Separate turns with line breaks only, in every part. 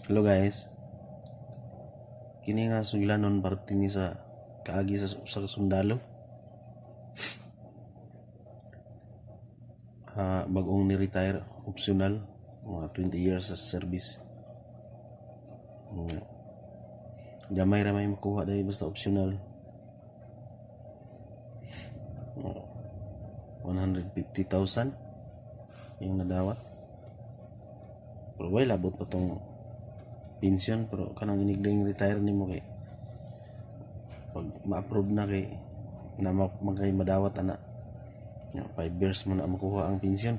Hello guys. Kini nga sugilanon parte ni sa kaagi sa usa ka sundalo. Bag-ong ni-retire, optional, mga 20 years sa service. Gamay ra may makuha dahil basta optional. 150,000 yung nadawat. Pero way labot pa tong pension, pero kanang inigling retire nimo kay pag ma-approve na kay na magkay madawat ana. 5 years mo na makuha ang pension.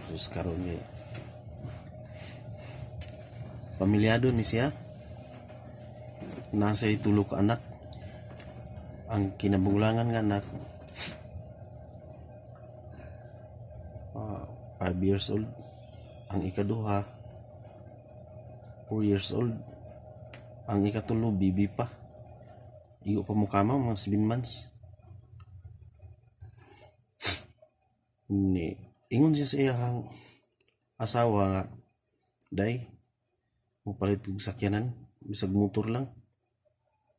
Sus, karon kay pamilyado ni siya. Nasa tulo ka anak. Ang kinabulangan nga anak, 5 years old. Ang ikaduha, 4 years old. Ang ikatulo, bibi pa. Igo pa mukha mo, mga 7 months. Ni, ingon siya sa iyang asawa nga, "Day, mupalit og sakyanan, bisag motor lang.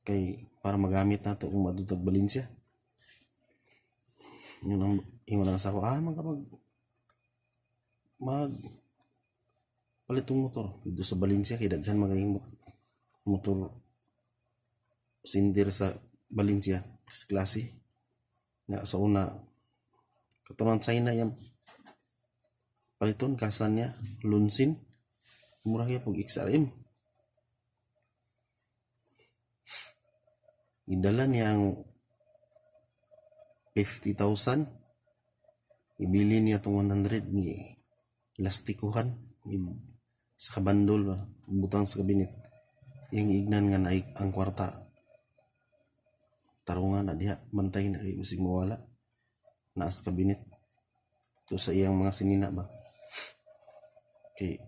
Kay para magamit nato kung madutag Valencia." Yun ang ingon ang asawa, mag mag palit og motor dito sa Valencia kay daghan mga motor sinder sa Valencia klase nga sa una katunan China yung paliton kasan niya Lunsin, mura kaya pag XRM. Gidala niya ang 50,000, ibili niya itong 100 ni lastikuhan sa kabandol ba, butang sa kabinet. Yung ignan nga naik ang kwarta, tarungan na diha, bantay na kay bisig mawala naas kabinet to sa iyang mga sinina ba kay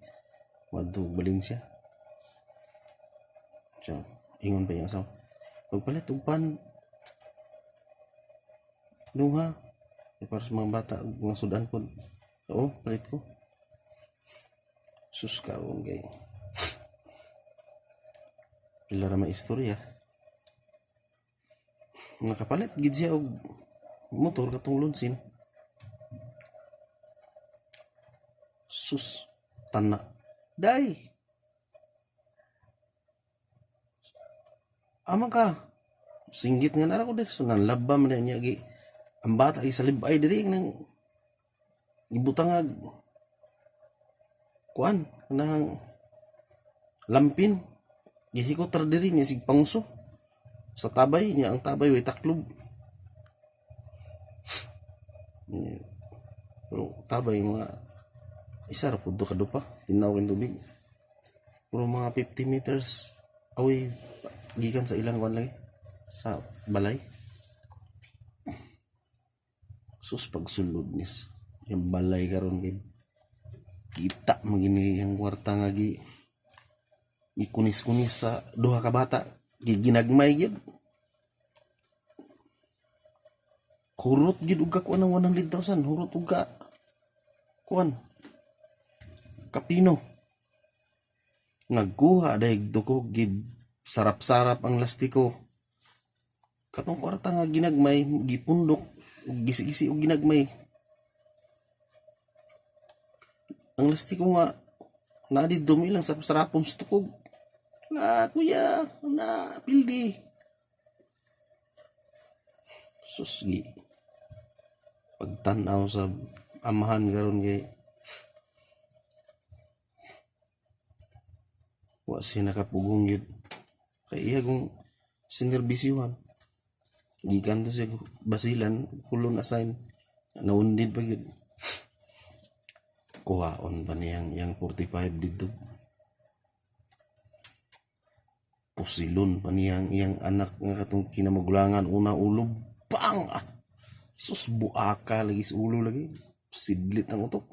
wadto Valencia. So ingon pa iyang asawa, "Pagpalit og pan duha para sa mga bata, mga sudan po." "Oo, palit ko." Sus, karon kay pila ra may istorya. Nakapalit gid siya og motor katong Lunsin. Sus, tana day, amang ka singgit nga nara ko dir. So nanlaba man niya gi ang bata sa libay diri nang gibutang kuan nang lampin, gihikot ra diri niya sig pangso sa tabay niya. Ang tabay way taklob, pero tabay mga isa ra pud ka dupa tinaw king tubig, pero mga 50 meters away gikan sa ilang kuan lagi sa balay. Sus, pagsulod nis yung balay karon kay kita magini yung kwarta nga gi ikunis-kunis sa duha ka bata, giginagmay gyud, hurot gyud og kakuan ng 100,000, hurot og ka kuan kapino. Nagkuha dahil duko, gid sarap-sarap ang lastiko katong kwarta nga ginagmay, gipundok gisi-gisi og ginagmay ang lastiko nga naa didto lang sa sarapon sa tukog na kuya na pildi. Sus, gi pagtan-aw sa amahan karon kay wa siya nakapugong yun kay iya kung sinerbisyuhan gikan to siya basilan kulon assign naundin pa yun. Kuhaon pa niyang iyang 45 dito, pusilon pa niyang iyang anak nga katong kinamagulangan una ulo bang, ah! Sus, buaka lagi sa ulo, lagi sidlit ang utok.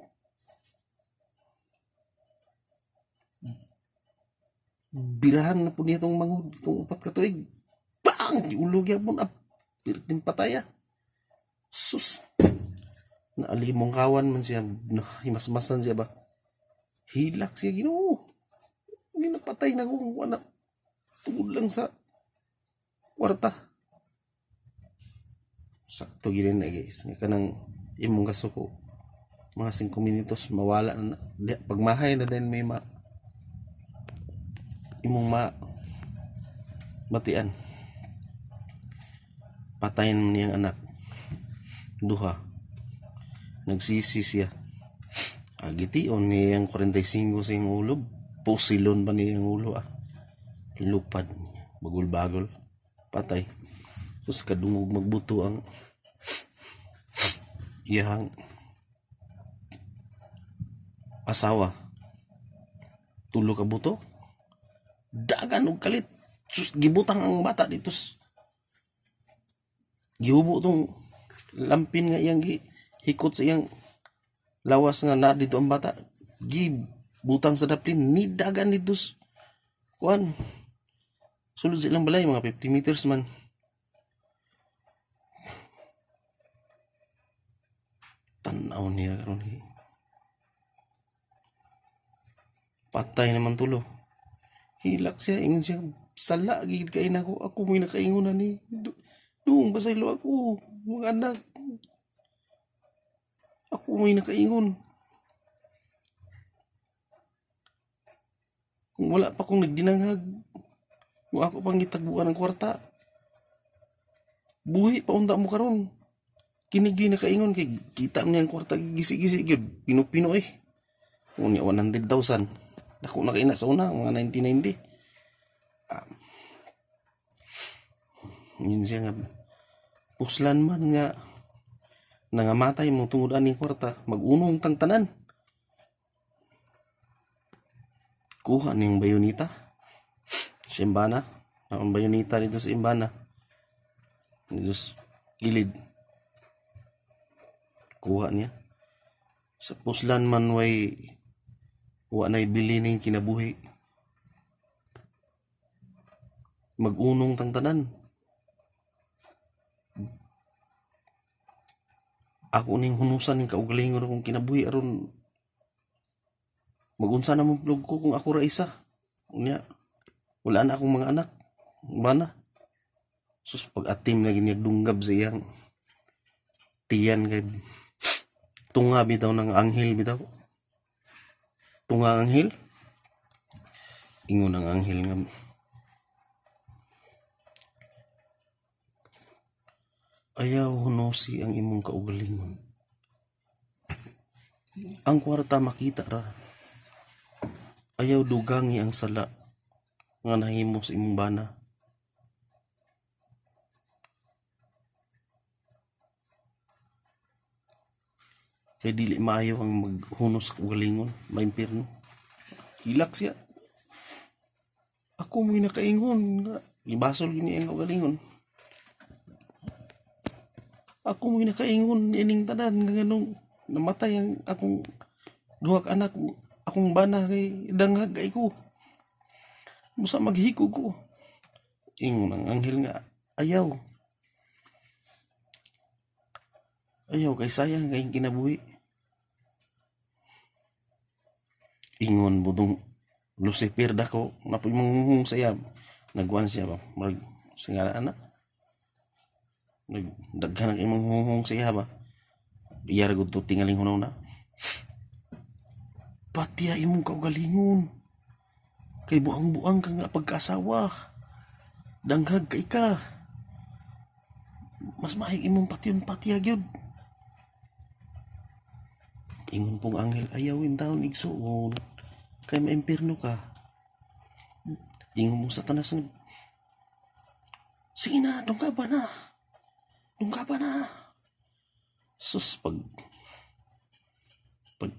Birahan na po niya itong mangod itong 4 ka tuig. Bang, giulo gyapon, ah, pirting pataya. Sus, naalimong kawan man siya, himasmasan siya ba, hilak siya. Ginoo. Napatay na ko anak tungod lang sa kwarta. Sakto gid na, guys, nga kanang imong kasuko mga 5 minutos mawala na, na. Pagmahay na din may ma imong ma batian. Patayin niyang anak duha. Nagsisi siya. Gation niyang 45 sa iyang ulo, pusilon pa niyang ulo, ah, lupad, bagol-bagol, patay. Sus, kadungog magbuto ang iyang asawa, tulo ka buto, dagan og kalit. Sus, gibutang ang bata dito, gihubo tong lampin nga iyang gi hikot sa iyang lawas nga na dito ang bata, gibutang sa daplin ni dagan dito kuan, sulod sa ilang balay, mga 50 meters man. Tan-aw niya karon, patay naman tulo. Hilak siya, ingon siya, "Sala gid kay nako, ako mo'y nakaingon na ni Duong pasaylo ako mga anak, ako mo'y nakaingon. Kung wala pa kong nagdinanghag, kung ako pang gitagbuan ng kwarta, buhi pa unta mo karon. Kini gyud nakaingon kay kita niya ang kwarta gisi-gisi gyud, pino-pino eh." Unya 100,000. Dako na kay na sa una, mga 1990. Ah, yun siya nga puslan man nga nangamatay mo tungod aning kwarta, mag-unong tang tanan. Kuha niyang bayonita sa imbana. Ang bayonita dito sa imbana. Dito sa gilid. Kuha niya. Sa puslan man way wa na'y bili ning kinabuhi. Mag-unong tang tanan. Ako ning hunusan ning kaugalingon akong kinabuhi aron magunsa na mong plug ko kung ako ra isa. Unya, wala na akong mga anak. Bana. Sus, pag atim na ginyag dunggab sa iyang tiyan kay tunga bitaw ng anghel bitaw. Tunga anghel. Ingon ang anghel nga, "Ayaw hunusi ang imong kaugalingon. Ang kwarta makita ra. Ayaw dugangi ang sala nga nahimo sa imong bana. Kay dili maayo ang maghunos sa kaugalingon, maimpirno." Hilak siya. Ako mo'y nakaingon nga gibasol gini ang kaugalingon. Ako mo'y nakaingon ining tanan nga nganong namatay ang akong duha ka anak, akong bana, kay danghag kay ko. Musa maghikog ko." Ingon ang anghel nga, "Ayaw. Ayaw kay sayang kay kinabuhi." Ingon budong Lucifer dako napoy manghunghong sa iya. Nagkuan siya ba? Marag singala ana. Nagdaghan ang imong hunghong sa iya ba? Iya ra gud to tingaling hunaw na. "Patiya imong kaugalingon. Kay buang-buang ka nga pagkaasawa. Danghag kay ka. Mas maayong imong patyon patiya gyud." Ingon pong anghel, "Ayaw taon igsuon. Kay maimpirno ka." Ingon mo Satanas nga, "Sige na, dungga ba na? Dungga ba na?" Sus, pag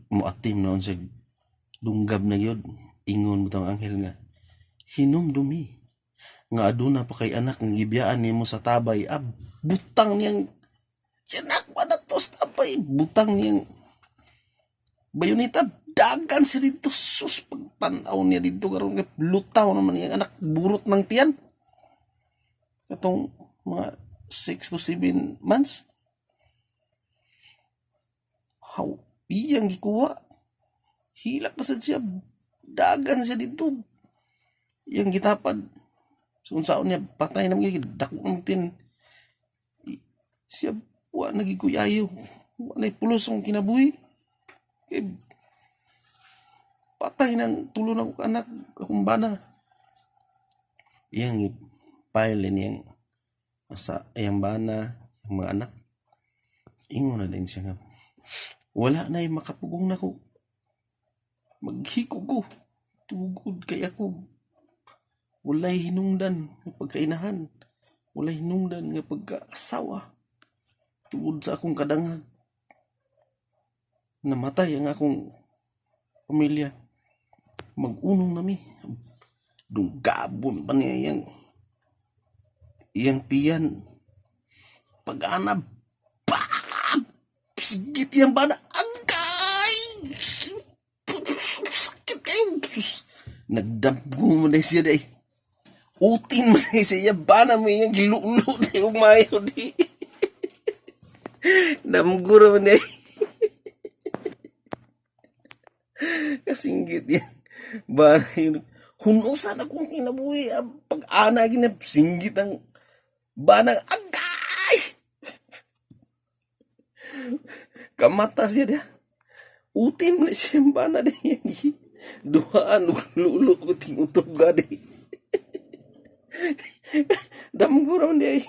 muatim noon siya, dunggab na yun, ingon mo tong anghel nga, "Hinumdumi nga aduna pa kay anak nga gibiyaan nimo sa tabay." Ah, butang niyang anak pa na to sa tabay, butang niyang bayoneta, dagan siya dito. Sus, pagtanaw niya dito karon kay lutaw naman niyang anak, burot ng tiyan. Katong mga 6 to 7 months. How iyang gikuha. Hilak na sa siya. Dagan siya dito. Iyang gitapad. So unsaon niya, patay na mga dako ang tin. Siya wa nagikuyayo. Wa na pulos ang kinabuhi. Kay patay nang tulo na ko anak, akong bana. Iyang i-file niyang sa iyang bana, ang mga anak. Ingon na din siya nga wala na makapugong nako. Maghiko ko. Tugod kay ako. Walay hinungdan nga pagkainahan. Walay hinungdan nga pagkaasawa. Tungod sa akong kadangag. Namatay ang akong pamilya. Mag-unong nami. Dunggabon pa niya iyang iyang tiyan. Pag-anab. Sigit iyang bana. Agay! Sakit kayo. Nagdamgo mo na siya day. Utin mo na siya. Bana mo iyang gilulo day. Umayo di. Damgo naman day. Kasinggit yan. Bana yun. Hunusan akong kinabuhi. Pag-ana ginap. Singgit ang banang agay! Kamata siya dia. Utin mo na siya ang bana di. Duhaan ug lulo ko ting utob gadi. Damgo raman di ay.